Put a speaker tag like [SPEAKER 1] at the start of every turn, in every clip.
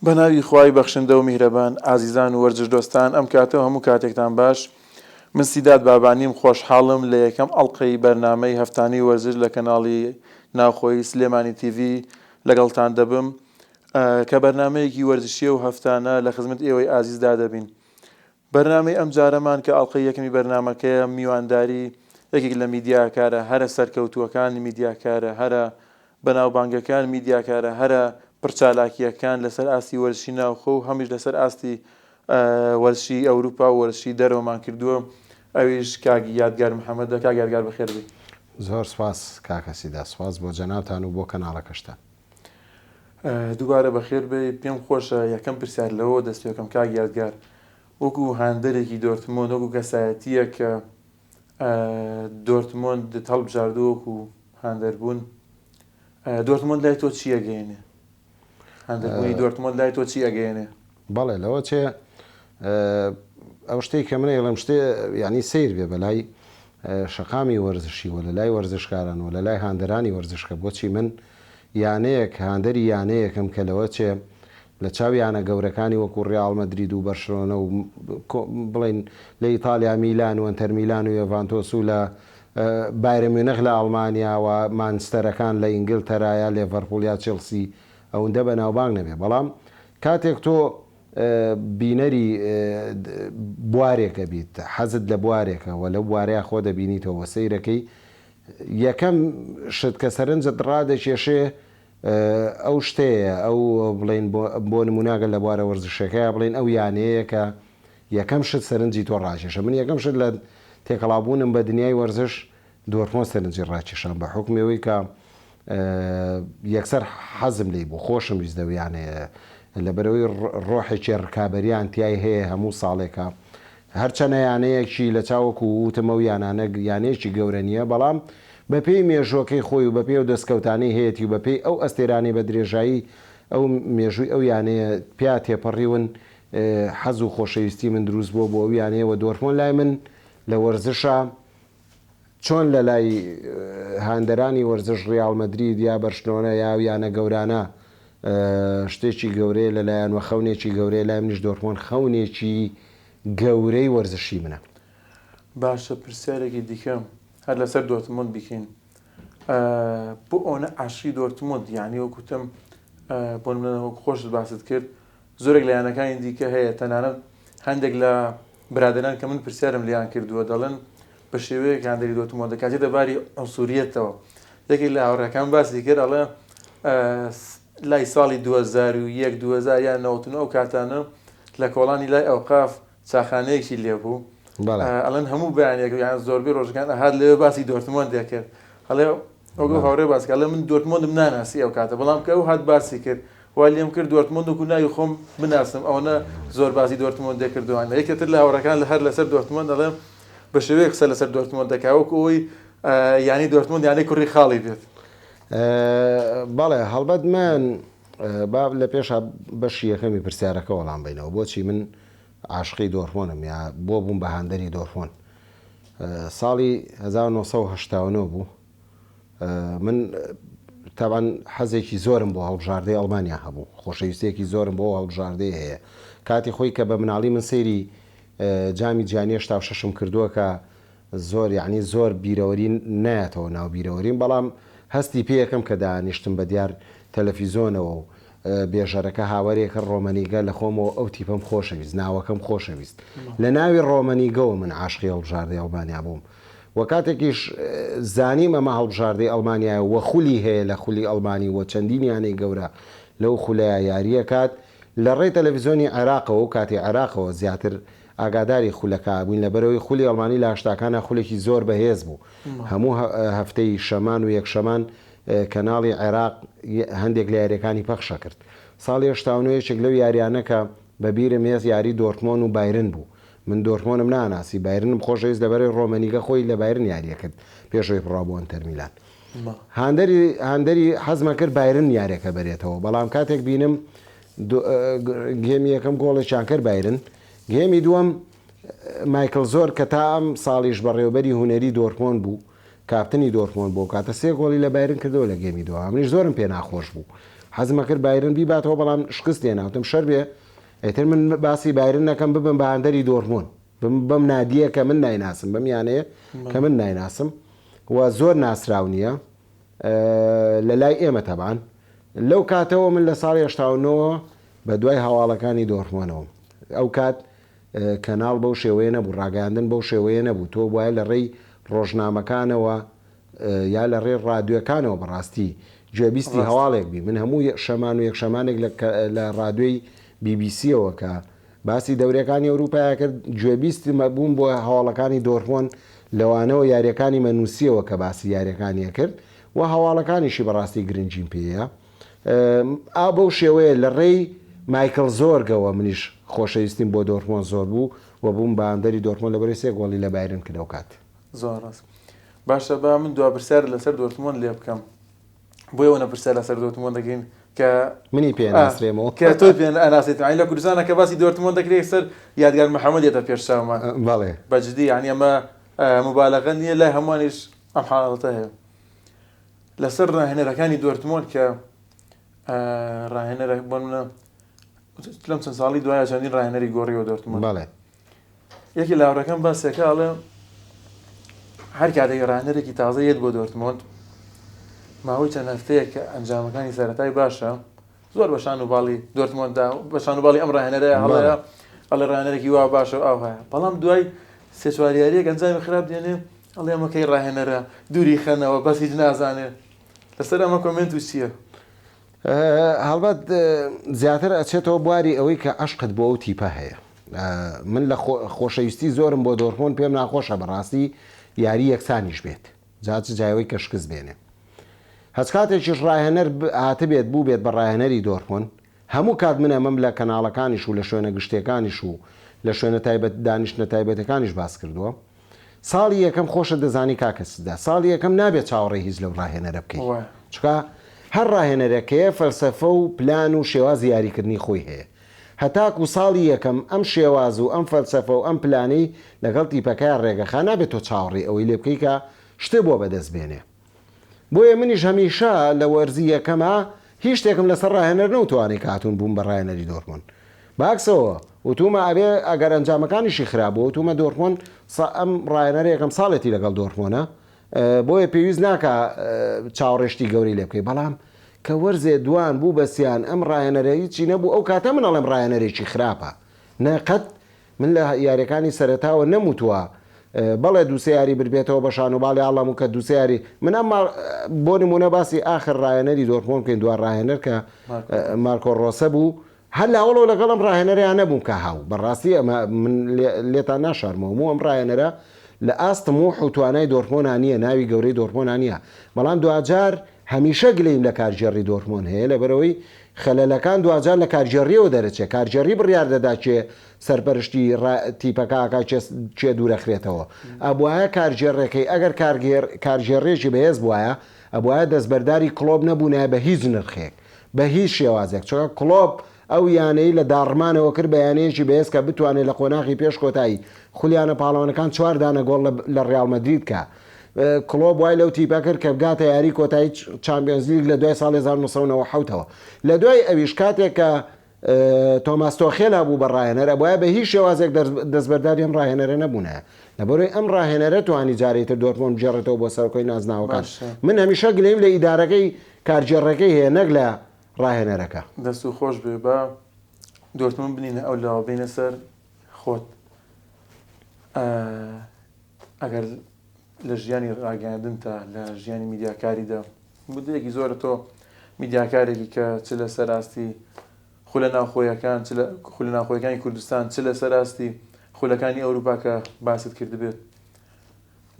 [SPEAKER 1] بەناوی خوای بەخشندە و میهرەبان ئازیزان و وەرزش دۆستان ئەم کاتە و هەموو کاتێکتان باش من سیداد بابانیم خۆشحاڵم لە یەکەم ئەڵقەی بەرنامەی هەفتانەی وەرزش لە کەناڵی ناوخۆیی سلێمانی تیڤی لەگەڵتان دەبم کە بەرنامەیەکی وەرزشیە و هەفتانە لە خزمەت ئێوەی ئازیزدا دەبین بەرنامەی ئەمجارەمان کە ئەڵقەی یەکەمی بەرنامەکەیە میوانداری یەکێک لە میدیاکارە هەرە سەرکەوتووەکان، میدیاکارە هەرە بەناوبانگەکان، میدیاکارە هەرە پڕچالاکییەکان لەسەر ئاستی وەرزشی ناوخۆ و هەمیش لەسەر ئاستی وەرزشی ئەوروپا و وەرزشی دەرەوەمان کردووە ئەویش کاک یادگار محەمەدە. کاک یادگار بەخێر بێی.
[SPEAKER 2] زۆر سوپاس کاکە سیدا، سوپاس بۆ جەنابتان و بۆ کەناڵەکەشتان.
[SPEAKER 1] دووبارە بەخێر بێی، پێم خۆشە یەکەم پرسیار لەوەوە دەست پێ بکەم کاک یادگار، وەکو هاندەرێکی دۆرتمۆند، وەکو کەسایەتییەک کە دۆرتمۆندت هەڵبژاردووە وەکو هاندەربوون، دۆرتمۆند لای تۆ چی ئەگەیەنێ؟ هاندەربوونی دۆرتمۆند لای تۆ چی ئەگەیەنێ؟
[SPEAKER 2] بەڵێ لەوە چێ ئەو شتەی کە من ئەیڵێم شتێ یعنی سەیر بێ بەلای شەقامی وەرزشی و لە لای وەرزشکاران و لە لای هاندەرانی وەرزشکە بۆچی من یانەیەک هاندەری یانەیەکم کە لەوە چێ لە چاو یانە گەورەکانی وەکو ڕیاڵ مەدرید و بەرشلۆنە و بڵێین لە ئیتالیا میلان و ئەنتەر میلان و یۆڤانتۆس و لە بایرن میونخ لە ئەڵمانیا و مانچستەرەکان لە ئینگلتەرا یا لێڤەرپوڵ یا چێڵسی ئەوندە بەناوبانگ نەبێ بەڵام کاتێک تۆ بینەری بوارێک ئەبیت حەزت لە بوارێکە و لەو بوارەیا خۆ دەبینیتەوە و سەیرەکەی یەکەم شت کە سەرنجت ڕادەکێشێ ئەو شتەیە ئەو بڵێین بۆ نموونە گەر لە بوارە وەرزشیەکەیا بڵێین ئەو یانەیە کە یەکەم شت سەرنجی تۆ ڕاکێشە من یەکەم شت لە تێکەڵاوبوونم بە دنیای وەرزش دۆرتمۆند سەرنجی ڕاکێشام بە حوکمی ئەوەی کە یەکسەر حەزم لێی بوو خۆشم ویست لەو یانەیە لەبەرئەوەی ڕۆحێکی ڕکابەریان تیای هەیە هەموو ساڵێکە هەرچەنە یانەیەکی لە چاو وەکو وتم ئەو یانانە یانەیەکی گەورە نییە بەڵام بەپێی مێژووەکەی خۆی و بەپێی ئەو دەستکەوتانەی هەیەتی و بەپێی ئەو ئەستێرانەی بە درێژایی ئەو مێژووی ئەو یانەیە پیا تێپەڕیون حەز و خۆشەویستی من دروست بووە بۆ ئەو یانەیە و دۆرتمۆند لای من لە وەرزشا چۆن لە لای هاندەرانی وەرزش ڕیاڵ مەدرید یا بەرشلۆنە یا ئەو یانە گەورانە شتێکی گەورەیە لە لایان وە خەونێکی گەورەیە لای منیش دۆرتمۆند خەونێکی گەورەی وەرزشی منە.
[SPEAKER 1] باشە پرسیارێکی دیکە هەر لەسەر دۆرتمۆند بیکەین بۆ ئەوەنە عاشقی دۆرتمۆند یانی وەک وتم بۆ نمونە وەک خۆشت باست کرد زۆرێک لە یانەکانی دیکە هەیە تەنانەت هەندێک لە برادەران کە من پرسیارم لێیان کردووە دەڵێن بە شێوەیەک هاندەری دۆرتمۆند دەکات دێتە باری عونسوریەتەوە یەکێک لە هاوڕێکان باسی کرد ئەڵێ لای ساڵی 2001 2000 یان 99 ئەو کاتانە لە کۆڵانی لای ئەوقاف چاخانەیەکی لێبوو ئەڵێن هەموو بەیانێک یان زۆربەی ڕۆژەکان ئەهات لەوێ باسی دۆرتمۆند دەکرد ئەڵێ ئەو هاوڕێ باس کرد ئەڵێ من دۆرتمۆندم ناناسی ئەو کاتە بەڵام کە ئەو هات باسی کرد وای لێم کرد دۆرتمۆند وەکو ناوی خۆم بناسم ئەوەنە زۆر باسی دۆرتمۆند دەکردوانە یەکێ تر لە هاوڕێکان لە هەر لەسەر دۆرتمۆند دەڵێ بە شێوەیەک قسە لەسەر دۆرتمۆند دەکا وەکو ئەوەی یانی دۆرتمۆند یانەی کوڕی خاڵی بێت.
[SPEAKER 2] بەڵێ هەڵبەت من با لە پێشا بەشی یەکەمی پرسیارەکە وەڵام بەینەوە بۆچی من عاشقی دۆرتمۆندم یا بۆ بووم بە هاندەری دۆرتمۆند ساڵی 1989 بوو من تاوان حەزێکی زۆرم بۆ هەڵبژاردەی ئەڵمانیا هەبوو خۆشەویستێکی زۆرم بۆ هەڵبژاردەی هەیە کاتی خۆی کە بە مناڵی من سەیری جامی جیهانی 86م کردووە کە زۆر یەعنی زۆر بیرەوەری نایەتەوە ناو بیرەوەریم بەڵام هەستی پێ ئەکەم کە دانیشتم بە دیار تەلەفیزۆنەوە و بێژەرەکە هاوەرێ کرد ڕۆمەنیگە لە خۆمەوە ئەو تیپەم خۆشەویست ناوەکەم خۆشەویست لە ناوی ڕۆمەنیگەوە من عاشقی هەڵبژاردەی ئەڵمانیا بووم و کاتێکیش زانیم ئەمە هەڵبژاردەی ئەڵمانیایە و خولی هەیە لە خولی ئەڵمانی و چەندین یانەی گەورە لەو خولەیا یارییەکات لە ڕێی تەلەفیزۆنی عێراقەوە و کاتی عێراقەوە زیاتر ئاگاداری خولەکە بووین لەبەرئەوەی خولی ئەڵمانی لە هەشتاکانا خولێکی زۆر بەهێز بوو هەموو هەفتەی شەمان و یەکشەمان کەناڵی عێراق هەندێک لە یاریەکانی پەخشەکرد ساڵی 89 یەکێک لەو یاریانە کە بە بیرم هێز یاری دۆرتمۆن و بایرن بوو من دۆرتمۆنم ناناسی بایرنم خۆشەویست لەبەرەی ڕۆمەنیگە خۆی لە بایرن یاریەکرد پێشەوەی بڕا بۆ ئەنتەرمیلان هاندەری هاندەری حەزمە کرد بایرن یاریەکە بەرێتەوە بەڵام کاتێک بینم گێمی یەکەم گۆڵێکیان کرد بایرن گێمی دووەم مایکل زۆر کە تا ئەم ساڵیش بەڕێوبەری هونەری دۆرتمۆند بوو کاپتنی دۆرتمۆند بوو کاتە سێ گۆڵی لە بایرن کردەوە لە گێمی دووەم منیش زۆرم پێ ناخۆش بوو. حەزم ئەکرد بایرن بیباتەوە بەڵام شکست هێنا وتم شەر بێ ئیتر من باسی بایرن نەکەم ببم بە هاندەری دۆرتمۆند بم بەم نادیە کە من نایناسم بەم یانەیە کە من نایناسم و زۆر ناسراو نییە لە لای ئێمە تەبان لەو کاتەوە من لە ساڵی 89 بە دوای هەواڵەکانی دۆرتمۆنەوەم ئەو کات کەناڵ بەو شێوەیە نەبوو ڕاگەیاندن بەو شێوەیە نەبوو تۆ وایە لە ڕێی ڕۆژنامەکانەوە یا لە ڕێی ڕادیۆکانەوە بەڕاستی گوێبیستی هەواڵێک بی من هەموو شەمان و یەکشەمانێک لە ڕادیۆی بی بی سیەوە کە باسی دەورەکانی ئەوروپایە کرد گوێبیستی بووم بۆ هەواڵەکانی دۆرتمۆند لەوانەوە یاریەکانی مەنووسیەوە کە باسی یاریەکانیە کرد و هەواڵەکانیشی بەڕاستی گرنگیم پێیە ئا بەو شێوەیە لە ڕێی مایکڵ زۆرگەوە منیش خۆشەویستیم بۆ دۆرتمۆند زۆر بوو و بووم بە هاندەری دۆرتمۆند لەبەرەی سێ گۆڵی لە بایرن کرد ئەو کات.
[SPEAKER 1] زۆر ڕاست. باشە با من دوا پرسیارت لەسەر دۆرتمۆند لێ بکەم. بۆیە ئەوەنە پرسیار لەسەر دۆرتمۆند دەکەین کە
[SPEAKER 2] منی پێ ناسرێمەوە.
[SPEAKER 1] کە تۆی پێ ئەناسێتەوە. یانی لە کوردستانە کە باسی دۆرتمۆند دەکرێ یەکسەر یادگار محەمەد دێتە پێش چاومان.
[SPEAKER 2] بەڵێ.
[SPEAKER 1] بە جدی یانی ئەمە موبالەغە نییە لای هەمووانیش ئەم حاڵەتە هەیە. لەسەر ڕاهێنەرەکانی دۆرتمۆند کە ڕاهێنەرە بۆ منە لەم چەند ساڵی دوایە چەندین ڕاهێنەری گۆڕیوە دۆرتمۆند.
[SPEAKER 2] بەڵێ.
[SPEAKER 1] یەکی لە هاوڕێکەم باسێکە ئەڵێ هەر کاتێک ڕاهێنەرێکی تازە یەت بۆ دۆرتمۆند ماوەی چەند هەفتەیە کە ئەنجامەکانی سەرەتای باشە زۆر بە شان و باڵی دۆرتمۆندا بە شان و باڵی ئەم ڕاهێنەرە هەڵەیە ئەڵێ ڕاهێنەرێکی وا باشە و ئاوهایە بەڵام دوای سێ چوار یاریەک ئەنجامی خراپ دێنێ ئەڵێ ئەمە کەی ڕاهێنەرە دووری خەنەوە بەس هیچ نازانێ لەسەر ئەمە کۆمێنت و چییە؟
[SPEAKER 2] هەڵبەت زیاتر ئەچێتەوە بواری ئەوەی کە عەشقت بۆ ئەو تیپە هەیە من لە خۆشەویستی زۆرم بۆ دۆرتمۆند پێم ناخۆشە بەڕاستی یاری یەکسانیش بێت جا چ جایەوەی کە شکست بێنێ هەچ کاتێکیش ڕاهێنەر هاتبێت بووبێت بە ڕاهێنەری دۆرتمۆند هەموو کات من ئەمەم لە کەناڵەکانیش و لە شوێنە گشتیەکانیش و لە شوێنە تایبەت دانیشتنە تایبەتەکانیش باس کردووە ساڵی یەکەم خۆشت دەزانی کاکە سدا ساڵی یەکەم نابێت چاوەڕێی هیچ لەو ڕاهێنەرە بکەی چونکە هەر ڕاهێنەرێک هەیە فەلسەفە و پلان و شێوازی یاریکردنی خۆی هەیە هەتاکو ساڵی یەکەم ئەم شێواز و ئەم فەلسەفە و ئەم پلانەی لەگەڵ تیپەکەیا ڕێگەخا نابێت تۆ چاوەڕێی ئەوەی لێ بکەی کە شتێ بۆ بەدەست بێنێ بۆیە منیش هەمیشە لە وەرزی یەکەما هیچ شتێکم لەسەر ڕاهێنەر نەوتوانەی کە هاتوون بووم بە ڕاهێنەری دۆرتمۆند بەعەکسەوە وتومە ئەبێ ئەگەر ئەنجامەکانیشی خراپ بوو وتومە دۆرتمۆند ئەم ڕاهێنەرە یەکەم ساڵێتی لەگەڵ دۆرتمۆنە بۆیە پێویست ناکا چاوەڕێ شتی گەورەی لێ بکەی بەڵام کە وەرزێ دوان بوو بەسیان ئەم ڕاهێنەرە هیچی نەبوو ئەو کاتە من ئەڵێم ڕاهێنەرێکی خراپە نە قەت من لە یاریەکانی سەرەتاوە نەموتوە بەڵێ دووسێ یاری بربێتەوە بە شان و باڵی ئاڵام و کە دووسێ یاری من ئەم بۆ نمونە باسی ئاخر ڕاهێنەری دۆرتمۆند بکەین دوا ڕاهێنەر کە مارکۆ ڕۆسە بوو هەر لاوەڵەوە لەگەڵ ئەم ڕاهێنەرەیان نەبووم کە هاو بەڕاستی ئەمە من لێتان ناشارمەوە مو ئەم ڕاهێنەرە لە ئاست تموح و توانای دۆرتمۆنا نییە ناوی گەورەی دۆرتمۆنا نییە بەڵام دواجار هەمیشە گلەیم لە کارگێڕی دۆرتمۆند هەیە لەبەرئەوەی خەلەلەکان دواجار لە کارگێڕیەوە دەرەچێ کارگێڕی بڕیار دەدا کێ سەرپەرشتی تیپەکە ئەکا کێ کێ دوورەخرێتەوە ئەبوایە کارگێڕێکەی ئەگەر کارگێڕ کارگێڕێکی بەهێز بوایە ئەبوایە دەستبەرداری کڵۆپ نەبوونایە بە هیچ نرخێک بە هیچ شێوازێک چونکە کڵۆپ ئەو یانەی لە داڕمانەوە کرد بە یانەیەکی بەهێز کە بتوانێت لە قۆناغی پێش کۆتایی خولی یانە پاڵەوانەکان چوار دانە گۆڵ لە ڕیاڵ مەدرید کا. کڵۆپ وای لەو تیپە کرد کە بگاتە یاری کۆتایی چامپیۆنزلیگ لە دوای ساڵی 1997 ەوە. لە دوای ئەویش کاتێک کە تۆماس تۆخێل هەبوو بە ڕاهێنەر ئەبوایە بە هیچ شێوازێک دەستبەرداری ئەم ڕاهێنەرە نەبوونایە. لەبەرئەوەی ئەم ڕاهێنەرە توانی جارێکی تر دۆرتمۆند بگێڕێتەوە بۆ سەرکۆی نازناوەکان. من هەمیشە گلەییم لە ئیدارەکەی کارگێڕەکەی هەیە نەک لە ڕاهێنەرەکە.
[SPEAKER 1] دەست و خۆش بێ با دۆرتموند بنینە ئەو لاوە بینە سەر خۆت ئەگەر لە ژیانی ڕاگەیاندنتا لە ژیانی میدیاکاریدا مدەیەکی زۆرە تۆ میدیاکارێکی کە چ لە سەر ئاستی خولە ناوخۆیەکان چ لە خولە ناوخۆیەکانی کوردستان چ لە سەر ئاستی خولەکانی ئەوروپا کە باست کردبێت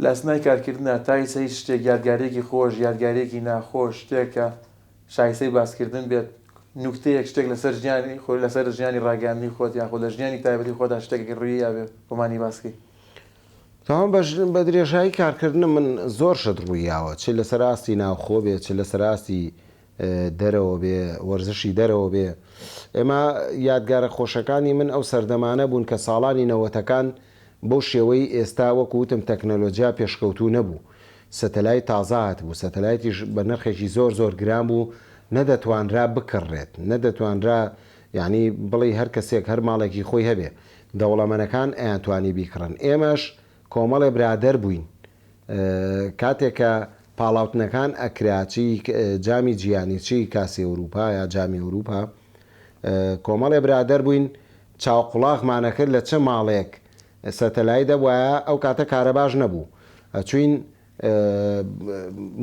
[SPEAKER 1] لە ئەسنای کارکردنا تا هیچ هیچ شتێک یادگاریەکی خۆش یادگاریەکی ناخۆش شتێک کە شایستەی باسکردن بێت نوکتەیەک شتێک لەسەر ژیانی خۆ لەسەر ژیانی ڕاگەیاندنی خۆت یاخود لە ژیانی تایبەتی خۆتا شتێک ڕووی یابێ بۆمانی باسکەی.
[SPEAKER 2] تەمام بە بە درێژایی کارکردنم من زۆر شت ڕوویاوە چ لەسەر ئاستی ناوخۆ بێ چ لەسەر ئاستی دەرەوە بێ وەرزشی دەرەوە بێ ئێمە یادگارە خۆشەکانی من ئەو سەردەمانە بوون کە ساڵانی نەوەتەکان بەو شێوەی ئێستا وەکو وتم تەکنەلۆجیا پێشکەوتوو نەبوو سەتەلایت تازە هاتبوو سەتەلایتیش بە نرخێکی زۆر زۆر گران بوو. نەدەتوانرا بکڕرێت، نەدەتوانرا یانی بڵێی هەر کەسێک هەر ماڵێکی خۆی هەبێ، دەوڵەمەنەکان ئەیانتوانی بیکڕن. ئێمەش کۆمەڵێ برادەر بووین کاتێک کە پاڵاوتنەکان ئەکرا چی جامی جیهانی چی کاسی ئەوروپا یا جامی ئەوروپا کۆمەڵێ برادەر بووین چاو قوڵاغمان ئەکرد لە چ ماڵێک سەتەلایت هەبوایە ئەو کاتە کارەباش نەبوو ئەچوین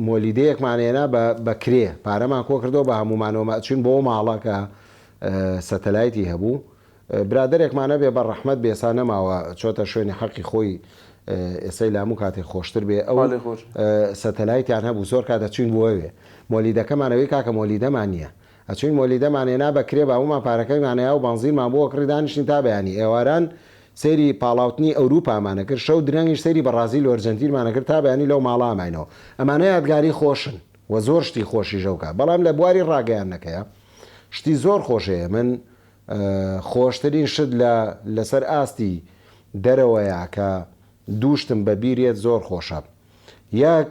[SPEAKER 2] مۆلیدەیەکمان هێنا بە کرێ پارەمان کۆکردەوە بە هەموومانەوە ئەچوین بۆ ماڵە کە سەتەلایتی هەبوو برادەرێکمان هەبێ بە ڕەحمەت بێ ئێستا نەماوە چۆتە شوێنی حەقی خۆی ئێسەی لاموو کاتێ خۆشتر بێ ئەو سەتەلایتیان هەبوو زۆر کات ئەچوین بۆ ئەوێ مۆلیدەکەمان ئەوی کاکە مۆلیدەمان نییە ئەچوین مۆلیدەمان هێنا بە کرێ باومان پارەکەیمان هەیە و بەنزینمان بۆ کڕی دانیشتین تا بەیانی ئێواران سەیری پاڵاوتنی ئەوروپامان ئەکرد شەو درەنگیش سەیری بەڕازیل و ئەرجەنتینمان ئەکرد تا بەیانی لەو ماڵە ئەماینەوە ئەمانە یادگاری خۆشن و زۆر شتی خۆشیش ئەو کات بەڵام لە بواری ڕاگەیاندنەکەیا شتی زۆر خۆش هەیە من خۆشترین شت لە لەسەر ئاستی دەرەوەیا کە دووشتم بە بیرێت زۆر خۆشە یەک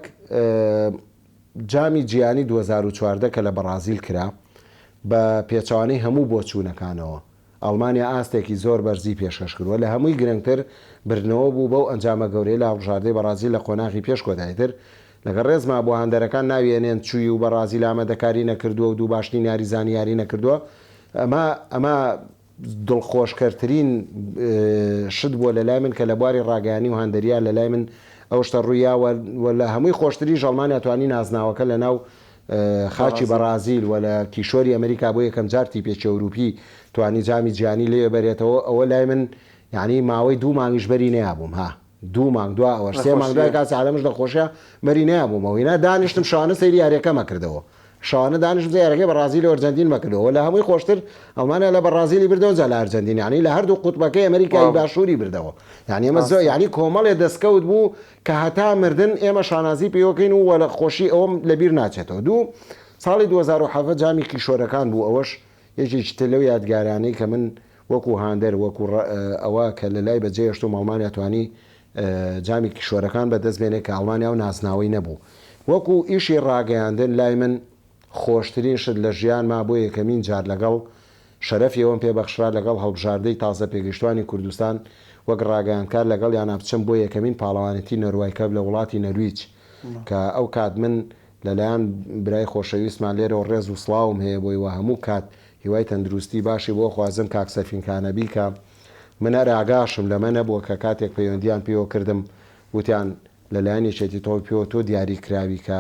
[SPEAKER 2] جامی جیهانی 2014 کە لە بەڕازیل کرا بە پێچەوانەی هەموو بۆچوونەکانەوە ئەڵمانیا ئاستێکی زۆر بەرزی پێشکەش کرد و لە هەمووی گرنگتر بردنەوە بوو بەو ئەنجامە گەورەی لە هەڵبژاردەی بەڕازیل لە قۆناغی پێش کۆتاییتر لەگەڵ ڕێزما بۆ هاندەرەکان ناوی ئەنێن چووی و بەڕازیل ئامادەکاری نەکردووە و دوو باشترین یاریزانی یاری نەکردووە ئەمە ئەمە دڵخۆشکەرترین شت بووە لەلای من کە لە بواری ڕاگەیانی و هاندەریا لەلای من ئەو شتە ڕوویا و لە هەمووی خۆشتریش ئەڵمانیا توانی نازناوەکە لە ناو خاکی بەڕازیل و لە کیشوەری ئەمریکا بۆ یەکەم جار تیپێکی ئەوروپی توانی جامی جیهانی لێ بەرێتەوە ئەوە لای من یعنی ماوەی دوو مانگیش بەری نەیابووم ها دوو مانگ دوا ئەوەش سێ مانگ دوای کاسی عالەمش لە خۆشیا بەری نەیابوومەوە هینا دانیشتم شەوانە سەیری یاریەکەمە کردەوە شەوانە دانیشتم سەیری یاریەکەی بەڕازیل و ئەرجەنتینمە کردەوە لە هەمووی خۆشتر ئەڵمانیا لە بەڕازیلی بردەوە جا لە ئەرجەنتین یعنی لە هەردوو قوتبەکەی ئەمریکای باشووری بردەوە یعنی ئەمە زۆر یعنی کۆمەڵێ دەستکەوت بوو کە هەتا مردن ئێمە شانازی پێوەکەین و وە خۆشی ئەوەم لەبیر ناچێتەوە دوو ساڵی 2017 جامی کیشۆرەکان بوو ئەوەش یەکێکی تر لەو یادگارانەی کە من وەکو هاندەر وەکو ئەوە کە لە لای بەجێهێشتووم ئەڵمانیا توانی جامی کیشوەرەکان بەدەست بێنێ کە ئەڵمانیا و نازناوەی نەبوو وەکو ئیشی ڕاگەیاندن لای من خۆشترین شت لە ژیانما بۆ یەکەمین جار لەگەڵ شەرەفی ئەوەم پێ بەخشرا لەگەڵ هەڵبژاردەی تازە پێگەیشتوانی کوردستان وەک ڕاگەیاندکار لەگەڵیانا بچم بۆ یەکەمین پاڵەوانێتی نۆروای کەپ لە وڵاتی نەرویج کە ئەو کات من لەلایەن برای خۆشەویستمان لێرەوە ڕێز و سڵاوم هەیە بۆی وە هەموو کات هیوای تەندروستی باشی بۆ خوازم کاک سەفین کانەبی کە من هەر ئاگاشم لەمە نەبووە کە کاتێک پەیوەندیان پێوە کردم وتیان لەلایەن یەکێتی تۆپی پێوە تۆ دیاری کراوی کە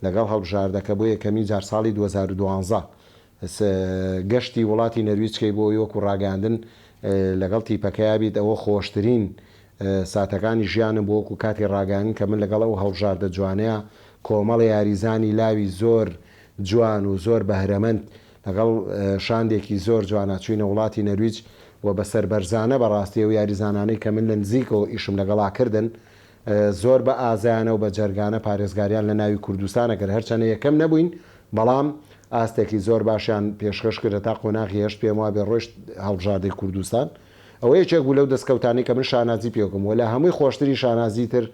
[SPEAKER 2] لەگەڵ هەڵبژاردەکە بۆ یەکەمین جار ساڵی 2012 گەشتی وڵاتی نەرویج کەی بۆ ئەوەی وەکو ڕاگەیاندن لەگەڵ تیپەکەیا بیت ئەوە خۆشترین ساتەکانی ژیانم بوو وەکو کاتی ڕاگەیاندن کە من لەگەڵ ئەو هەڵبژاردە جوانەیا کۆمەڵێ یاریزانی لاوی زۆر جوان و زۆر بەهرەمەند لەگەڵ شاندێکی زۆر جوانا چوینە وڵاتی نەرویج و بە سەربەرزانە بەڕاستی ئەو یاریزانانەی کە من لە نزیکەوە ئیشم لەگەڵا کردن زۆر بە ئازایانە و بە جەرگانە پارێزگاریان لە ناوی کوردستان ئەکرد هەرچەنە یەکەم نەبووین بەڵام ئاستێکی زۆر باشیان پێشکەش کرد هەتا قۆناغی هەشت پێم وابێ ڕۆیشت هەڵبژاردەی کوردستان ئەوە یەکێک بوو لەو دەستکەوتانەی کە من شانازی پێوەکەم وە لە هەمووی خۆشتری شانازی تر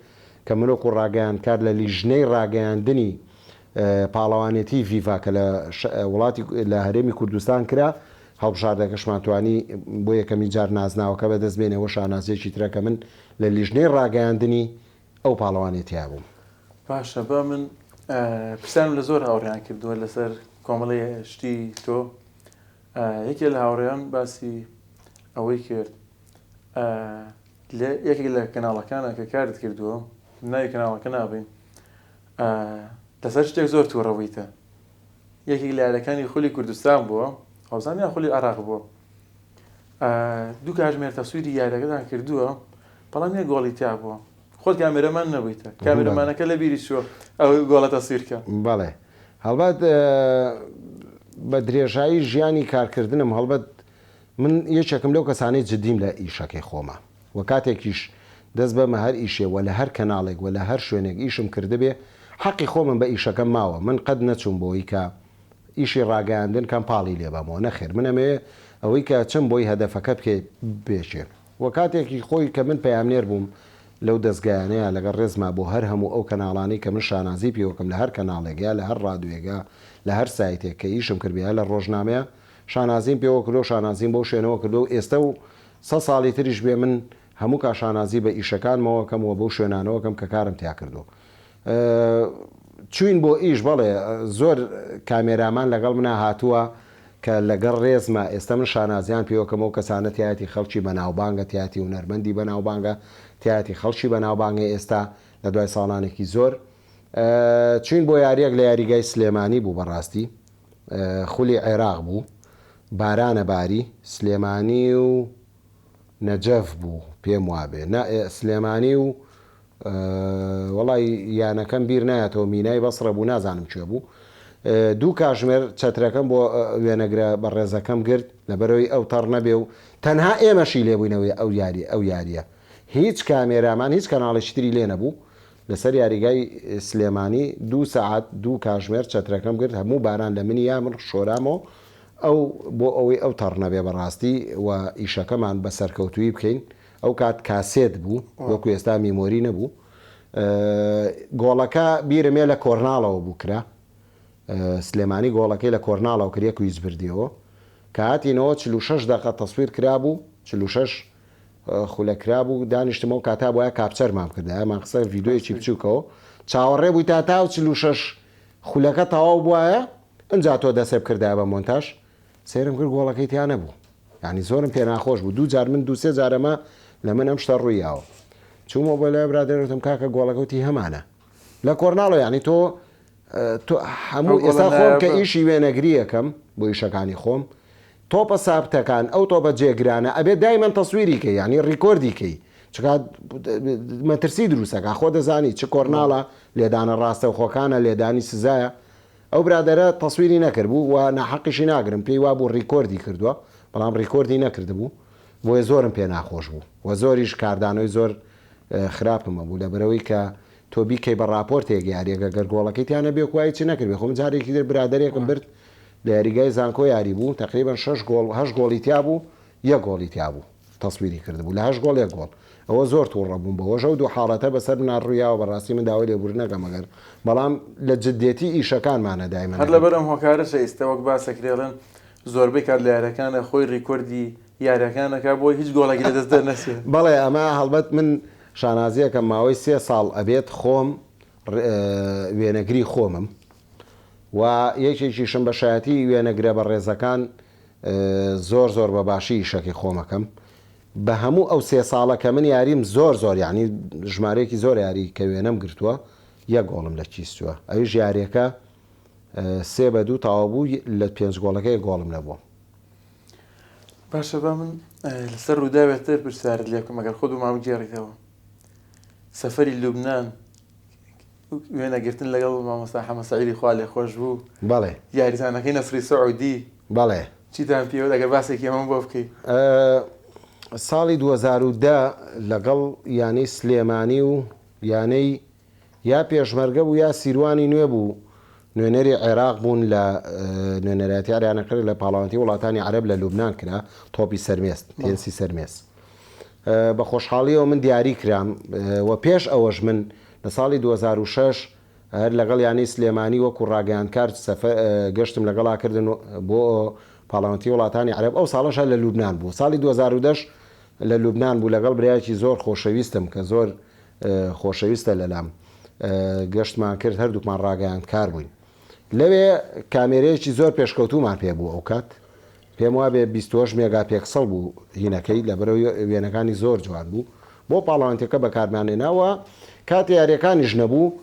[SPEAKER 2] کە من وەکو ڕاگەیاندکار لە لیژنەی ڕاگەیاندنی پاڵەوانێتی ڤیڤا کە لە وڵاتی لە هەرێمی کوردستان کرا هەڵبژاردەکەشمان توانی بۆ یەکەمین جار نازناوەکە بەدەست بێنێ وە شانازیەکی ترە کە من لە لیژنەی ڕاگەیاندنی ئەو پاڵەوانێتیە بووم.
[SPEAKER 1] باشە با من پرسیارم لە زۆر هاوڕێیان کردووە لەسەر کۆمەڵی شتی تۆ یەکێ لە هاوڕێیان باسی ئەوەی کرد یەکێک لە کەناڵەکانە کە کارت کردووە ناوی کەناڵەکە نابین لەسەر شتێک زۆر تووڕەبوویتە یەکێک لە یاریەکانی خولی کوردستان بووە هاوزانیان خولی عراق بووە دوو کاژمێر تەسویری یاریەکەتان کردووە بەڵام یەک گۆڵی تیا بووە خۆت کامێرەمان نەبوویتە کامێرەمانەکە لە بیری چووە ئەو گۆڵە تەسویر کە.
[SPEAKER 2] بەڵێ هەڵبەت بە درێژایی ژیانی کارکردنم هەڵبەت من یەکێکم لەو کەسانەی جدیم لە ئیشەکەی خۆما و کاتێکیش دەست بەمە هەر ئیشێ وە لە هەر کەناڵێک وە لە هەر شوێنێک ئیشم کردبێ حەقی خۆمم بە ئیشەکەم ماوە من قەت نەچووم بۆی کە ئیشی ڕاگەیاندن کەم پاڵی لێ بەمەوە نەخێر من ئەمەوێ ئەوەی کە ئەچم بۆی هەدەفەکە بکەی بپێکێ وە کاتێکی خۆی کە من پەیامنێر بووم. لەو دەزگایانەیا لەگەڵ ڕێزما بۆ هەر هەموو ئەو کەناڵانەی کە من شانازی پێوەکەم لە هەر کەناڵێک یا لە هەر ڕادوێک یا لە هەر سایتێک کە ئیشم کردبێ یا لە ڕۆژنامەیا شانازیم پێوە کردوە و شانازیم بەو شوێنەوە کردوە و ئێستە و سە ساڵی تریش بێ من هەموو کا شانازی بە ئیشەکانمەوە کەم و بەو شوێنانەوە کەم کە کارم تیا کردوە. چوین بۆ ئیش بەڵێ زۆر کامێرامان لەگەڵ منا هاتووە کە لەگەڵ ڕێزما ئێستا من شانازیان پێوەکەم ئەو کەسانە تیایەتی خەڵکی بەناوبانگە تیایەتی هونەرمەندی بەناوبانگە تیایەتی خەڵکی بەناوبانگە ئێستا لە دوای ساڵانێکی زۆر چوین بۆ یاریەک لە یاریگای سلێمانی بوو بەڕاستی خولی عێراق بوو بارانە باری سلێمانی و نەجەف بوو پێم وابێ نا سلێمانی و وەڵای یانەکەم بیر نایەتەوە مینای بەسڕە بوو نازانم کوێ بوو دوو کاژمێر چەترەکەم بۆ وێنەگرە بەڕێزەکەم گرت لەبەرەوەی ئەو تەڕ نەبێ و تەنها ئێمەشی لێ بووینەوە ئەو یاری ئەو یاریە هیچ کامێرامان هیچ کەناڵێکی تری لێ نەبوو لەسەر یاریگای سلێمانی دوو سەعات دوو کاژمێر چەترەکەم گرت هەموو باران لە منی یا من شۆرامەوە ئەو بۆ ئەوەی ئەو تەڕ نەبێ بەڕاستی و ئیشەکەمان بە سەرکەوتوویی بکەین ئەو کات کاسێت بوو وەکو ئێستا میمۆری نەبوو گۆڵەکە بیرم ێ لە کۆرناڵەوە بوو کرا سلێمانی گۆڵەکەی لە کۆرناڵەوە کرد یەک و هیچ بردیەوە کە هاتینەوە 46 دەقە تەسویر کرابوو 46 خولە کرابوو دانیشتم ئەو کاتا بۆیە capture مان بکردایە مان قسە ڤیدیۆیەکی بچووکەوە چاوەڕێ بووی تا تاو 46 خولەکە تەواو بوایە ئینجا تۆ دەسێ بکردایە بە مۆنتاژ سەیرم کرد گۆڵەکەی تیا نەبوو یانی زۆرم پێ ناخۆش بوو دوو جار من دوو سێ جار ئەمە لە من ئەم شتە ڕووی یاوە چوومەوە بۆ لای برادەر وتم کاکە گۆڵەکە وتی هەمانە لە کۆرناڵۆ یانی تۆ تۆ هەموو ئێستا خۆم کە ئیشی وێنەگریەکەم بۆ ئیشەکانی خۆم تۆپە سابتەکان ئەو تۆپە جێگرانە ئەبێ دایمەن تەسویری کەی یانی ڕیکۆردی کەی چکا مەترسی دروستەکە خۆ دەزانی چ کۆرناڵە لێدانە ڕاستەوخۆکانە لێدانی سزایە ئەو برادەرە تەسویری نەکردبوو و ناحەقیشی ناگرم پێی وابوو ڕیکۆردی کردووە بەڵام ڕیکۆردی نەکردبوو بۆیە زۆرم پێ ناخۆش بوو و زۆریش کاردانەوەی زۆر خراپم هەبوو لەبەرئەوەی کە تۆ بیکەی بە ڕاپۆرتێک یاریەک ئەگەر گۆڵەکەی تیا نەبێ وەکو هیچ نەکردبێ خۆ من جارێکی تر برادەرێکم برد لە یاریگای زانکۆ یاری بوو تەقریبەن شەش گۆڵ هەشت گۆڵی تیا بوو یەک گۆڵی تیا بوو تەسویری کردبوو لە هەشت گۆڵ یەک گۆڵ ئەوە زۆر توڕە بووم بەوەش ئەو دوو حاڵەتە بەسەر منا ڕوویاوە بەڕاستی من داوای لێبوردن ئەکەم ئەگەر بەڵام لە جدێتی ئیشەکانمانە دایمەن
[SPEAKER 1] هەر لەبەر ئەم هۆکارەشە ئیستە وەک باس ئەکرێ ئەڵێن زۆربەی کات لە یاریەکانە خۆی ڕیکۆردی یاریەکان ئەکا بۆی هیچ گۆڵێکی لەدەست دەرنەچێ.
[SPEAKER 2] بەڵێ ئەمە هەڵبەت من شانازی ئەکەم ماوەی سێ ساڵ ئەبێت خۆم وێنەگری خۆمم و یەکێکیشم بە شایەتی وێنەگرە بەڕێزەکان زۆر زۆر بە باشی ئیشەکەی خۆمەکەم بە هەموو ئەو سێ ساڵە کە من یاریم زۆر زۆر یعنی ژمارەیەکی زۆر یاری کە وێنەم گرتووە یەک گۆڵم لە کیس چووە ئەویش یاریەکە سێ بە دوو تەواو بوو لە پێنج گۆڵەکە یەک گۆڵم نەبووە.
[SPEAKER 1] باشە با من لەسەر ڕووداوێت تر پرسیارت لێ بکەم ئەگەر خۆت بۆمان بگێڕیتەوە سەفەری لوبناان وێنەگرتن لەگەڵ مامۆستا حەمە سەعیدی خوا لێخۆش بوو
[SPEAKER 2] بەڵێ
[SPEAKER 1] یاریزانەکەی نەسری سعودی
[SPEAKER 2] بەڵێ
[SPEAKER 1] چیتان پێوت ئەگەر باسێکی ئەمەم بۆ بکەی؟
[SPEAKER 2] ساڵی 2010 لەگەڵ یانەی سلێمانی و یانەی یا پێشمەرگە بوو یا سیروانی نوێ بوو نوێنەری عێراق بوون لە نوێنەرایەتی عێرانەکە لە پاڵاوانتی وڵاتانی عەرەب لە لوبنان کرا تۆپی سەرمێز تێنسی سەرمێز بە خۆشحاڵیەوە من دیاری کرام و پێش ئەوەش من لە ساڵی 2006 هەر لەگەڵ یانەی سلێمانی وەکو ڕاگەیاندکار سەفەر گەشتم لەگەڵا کردن بۆ پاڵاوانتی وڵاتانی عەرەب ئەو ساڵەش هەر لە لوبنان بوو ساڵی 2010 لە لوبنان بوو لەگەڵ برایەکی زۆر خۆشەویستم کە زۆر خۆشەویستە لەلام گەشتمان کرد هەردووکمان ڕاگەیاندکار بووین لەوێ کامێرەیەکی زۆر پێشکەوتوومان پێ بوو ئەوکات پێم وابێ 28 مێگا پێکسڵ بوو هینەکەی لەبەرەوەی وێنەکانی زۆر جوان بوو بۆ پاڵەوانتەکە بەکارمانێناوە کاتی یاریەکانیش نەبوو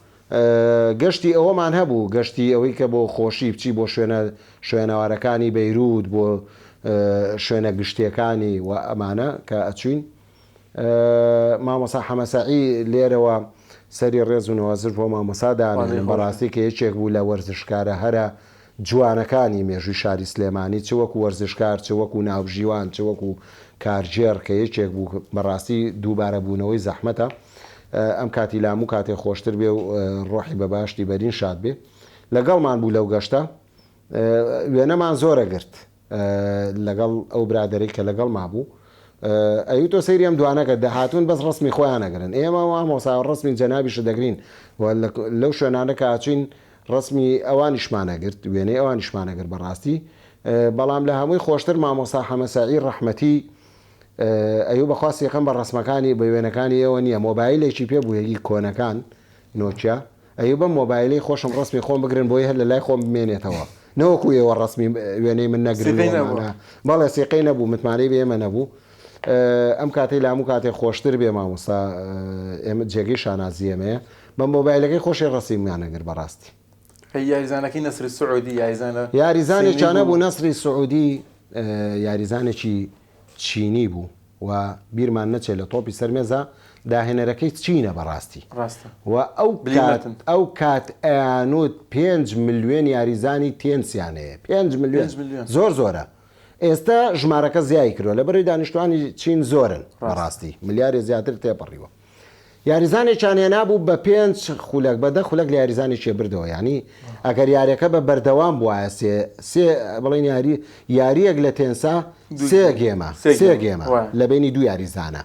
[SPEAKER 2] گەشتی ئەوەمان هەبوو گەشتی ئەوەی کە بۆ خۆشی بچی بۆ شوێنە شوێنەوارەکانی بەیروت بۆ شوێنە گشتیەکانی و ئەمانە کە ئەچوین مامۆسا حەمەسەعی لێرەوە سەری ڕێز و نەوازش بۆ مامۆسا دانێنم بەڕاستی کە یەکێک بوو لە وەرزشکارە هەرە جوانەکانی مێژووی شاری سلێمانی چ وەکو وەرزشکار چ وەکو ناوبژیوان چ وەکو کارگێڕ کە یەکێک بوو بەڕاستی دووبارە بوونەوەی زەحمەتە ئەم کاتی لاموو کاتێ خۆشتر بێ و ڕۆحی بە باشتی بەرین شاد بێ لەگەڵمان بوو لەو گەشتە وێنەمان زۆرە گرت لەگەڵ ئەو برادەرەی کە لەگەڵما بوو. ئەیوو تۆ سەیری ئەم دوانە کە دەهاتوون بەس ڕەسمی خۆیان ئەگرن ئێمە مامۆستا ڕەسمی جەنابیشت دەگرین و لەو شوێنانە کە ئەچین ڕەسمی ئەوانیشمان ئەگرت وێنەی ئەوانیشمان ئەگرت بەڕاستی بەڵام لە هەمووی خۆشتر مامۆستا حەمە سەعید ڕەحمەتی ئەیوو بەخوا سیقەم بە ڕەسمەکانی بە وێنەکانی ئێوە نییە مۆبایلێکی پێ بوو هی کۆنەکان نۆکیا ئەی بەم مۆبایلەی خۆشم ڕەسمی خۆم بگرن بۆی هەر لەلای خۆم بمێنێتەوە نەوەکو ئێوە ڕەسمی وێنەی من نەگرن
[SPEAKER 1] سیقەی نەبوو.
[SPEAKER 2] وەمانە بەڵێ سیقەی نەبوو متمانەی بە ئێمە نەبوو ئەم کاتەی لە هەموو کاتێ خۆشتر بێ مامۆستا ئێمە جێگەی شانازی ئێمەیە بە مۆبایلەکەی خۆشی ڕەسیممان ئەگرت بەڕاستی.
[SPEAKER 1] ئەی یاریزانەکەی نەسری سعودی یاریزانە سینی
[SPEAKER 2] یاریزانێکیان
[SPEAKER 1] بوو؟
[SPEAKER 2] هەبوو نەسری سعودی یاریزانێکی چینی بوو و بیرمان نەچێت لە تۆپی سەر مێزا داهێنەرەکەی چینە بەڕاستی
[SPEAKER 1] ڕاستە
[SPEAKER 2] و ئەو کات
[SPEAKER 1] بلیمەتن.
[SPEAKER 2] ئەو کات ئەیانوت پێنج ملیۆن یاریزانی تێنسیان هەیە پێنج ملیۆن
[SPEAKER 1] پێنج ملیۆن.
[SPEAKER 2] زۆر زۆرە ئێستا ژمارەکە زیای کردوە لەبەرئەوەی دانیشتوانی چین زۆرن
[SPEAKER 1] ڕاستە.
[SPEAKER 2] بەڕاستی ملیارێ زیاتر تێپەڕیوە. یاریزانێکیان هێنابوو بە پێنج خولەک بە دە خولەک لە یاریزانێکی بردەوە یانی ئەگەر یاریەکە بە بەردەوام بوایە سێ سێ بڵێن یاری یاریەک لە تێنسا سێ گێمە سێ گێمە لە بینی دوو یاریزانە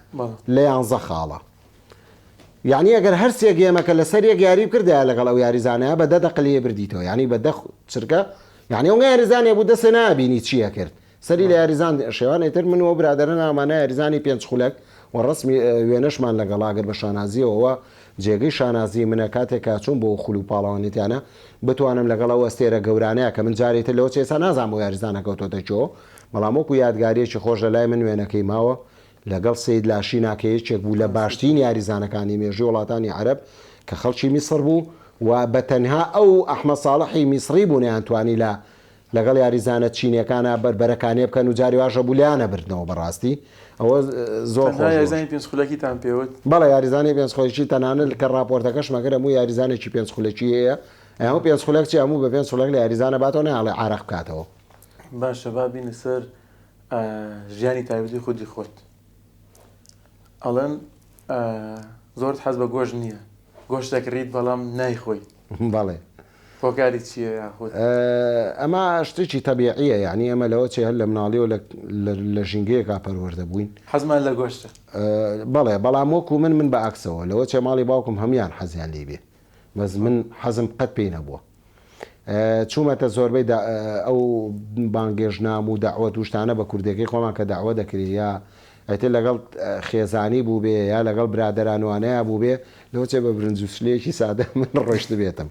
[SPEAKER 2] لە یانزە خاڵە یعنی ئەگەر هەر سێ گێمەکە لەسەر یەک یاری بکردایە لەگەڵ ئەو یاریزانەیە بە دە دەقلی بردیتەوە یعنی بە دە چرکە یعنی ئەو یاریزانێ بوو دەسێ نابینی چییە کرد سەری لە یاریزان شێوان ئیتر من و ئەو برادەرە ناومانە یاریزانی پێنج خولەک و ڕەسمی وێنەشمان لەگەڵا گرت بە شانازیەوە ئەوە جێگەی شانازی منە کاتێک کە چووم بۆ ئەو خول و پاڵەوانێتیانە بتوانم لەگەڵ ئەو ئەستێرە گەورانەیا کە من جارێ تر لەوە چێ ئێستا نازانم ئەو یاریزانە کەوتۆتە کوێوە بەڵام وەکو یادگاریەکی خۆش لەلای من وێنەکەی ماوە لەگەڵ سەید لاشینا کە یەکێک بوو لە باشترین یاریزانەکانی مێژووی وڵاتانی عەرەب کە خەڵکی میسڕ بوو و بە تەنها ئەو ئەحمەد ساڵحی میسڕی بوو نەیانتوانی لە لەگەڵ یاریزانە چینیەکانا بەربەرەکانێ بکەن و جاری واش هەبوو لێیان ئەبردنەوە بەڕاستی ئەوە زۆر
[SPEAKER 1] تەنها
[SPEAKER 2] خۆش بوو.
[SPEAKER 1] یاریزانی پێنج خولەکیتان پێوت؟
[SPEAKER 2] بەڵێ یاریزانی پێنج خولەکی تەنانەت کە ڕاپۆرتەکەشم ئەکرد هەموو یاریزانێکی پێنج خولەکی هەیە هەموو پێنج خولەک چی هەموو بە پێنج خولەک لە یاریزانە باتەوە نایەڵێ عارەق بکاتەوە.
[SPEAKER 1] باشە با بینە سەر ژیانی تایبەتی خودی خۆت ئەڵێن زۆرت حەز بە گۆشت نییە گۆشت دەکڕیت بەڵام نایخۆی.
[SPEAKER 2] بەڵێ.
[SPEAKER 1] هۆکاری چییە یاخود؟
[SPEAKER 2] ئەمە شتێکی تەبیعیە یانی ئێمە لەوە چێ هەر لە مناڵیەوە لە ژینگەیەکا پەروەردە بووین.
[SPEAKER 1] حەزمان لە گۆشتە.
[SPEAKER 2] بەڵێ بەڵام وەکو من من بە عەکسەوە لەوە چێ ماڵی باوکم هەموویان حەزیان لێی بێ بەس من حەزم قەت پێی نەبووە. چوومەتە زۆربەی ئەو بانگێژنام و دەعوەت و شتانە بە کوردیەکەی خۆمان کە دەعوە دەکرێ یا ئیتر لەگەڵ خێزانی بووبێ یا لەگەڵ برادەرانوانەیا بووبێ لەوەچێ بە برنج و شلەیەکی سادە من ڕۆیشتبێتم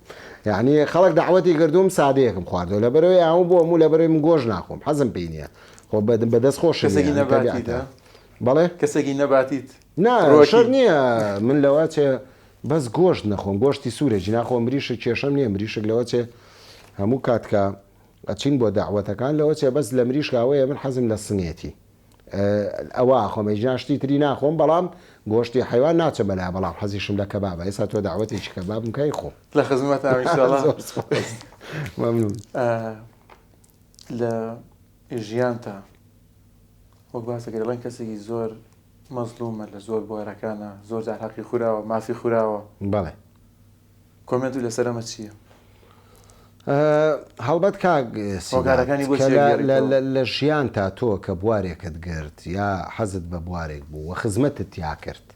[SPEAKER 2] یعنی خەڵک دەعوەتی کردووم سادەیەکم خواردەوە لەبەرەوەی ئاوم بۆ هەموو لەبەرەوەی من گۆشت ناخۆم حەزم پێی نییە خۆ بەدەست خۆشم
[SPEAKER 1] کەسێکی
[SPEAKER 2] یعنی
[SPEAKER 1] نەباتیت
[SPEAKER 2] تەبیعەتە بەڵێ
[SPEAKER 1] کەسێکی نەباتیت
[SPEAKER 2] نا
[SPEAKER 1] ڕوەکی
[SPEAKER 2] شەرت نییە من لەوە چێ بەس گۆشت نەخۆم گۆشتی سورە جینا خۆ مریشک کێشەم نیە مریشک لەوە چێ هەموو کات کە ئەچین بۆ دەعوەتەکان لەوە چێ بەس لە مریشک ئەوەیە من حەزم لە سنگێتی ئەوە ئەخۆم ئەیجنا شتی تری ناخۆم بەڵام گۆشتی حەیوان ناچم بەلا بەڵام حەزیشم لە کەبابە ئێستا تۆ دەعوەتێکی کەبابم کە ئەیخۆم.
[SPEAKER 1] لە خزمەتام ان شاء الله.
[SPEAKER 2] زۆر سوپاس مەمنون.
[SPEAKER 1] لە ژیانتا وەک باسەکەی دەڵێن کەسێکی زۆر مەزڵومە لە زۆر بوارەکانا زۆر جار هەقی خوراوە مافی خوراوە.
[SPEAKER 2] بەڵێ.
[SPEAKER 1] کۆمێنتت لەسەر ئەمە چییە؟
[SPEAKER 2] هەڵبەت کاک سینا
[SPEAKER 1] هۆکارەکانی بۆ
[SPEAKER 2] کە
[SPEAKER 1] چی ئەگێڕیتەوە؟
[SPEAKER 2] لە ژیانتا تۆ کە بوارێکت گرت یا حەزت بە بوارێک بوو و خزمەتت تیا کرد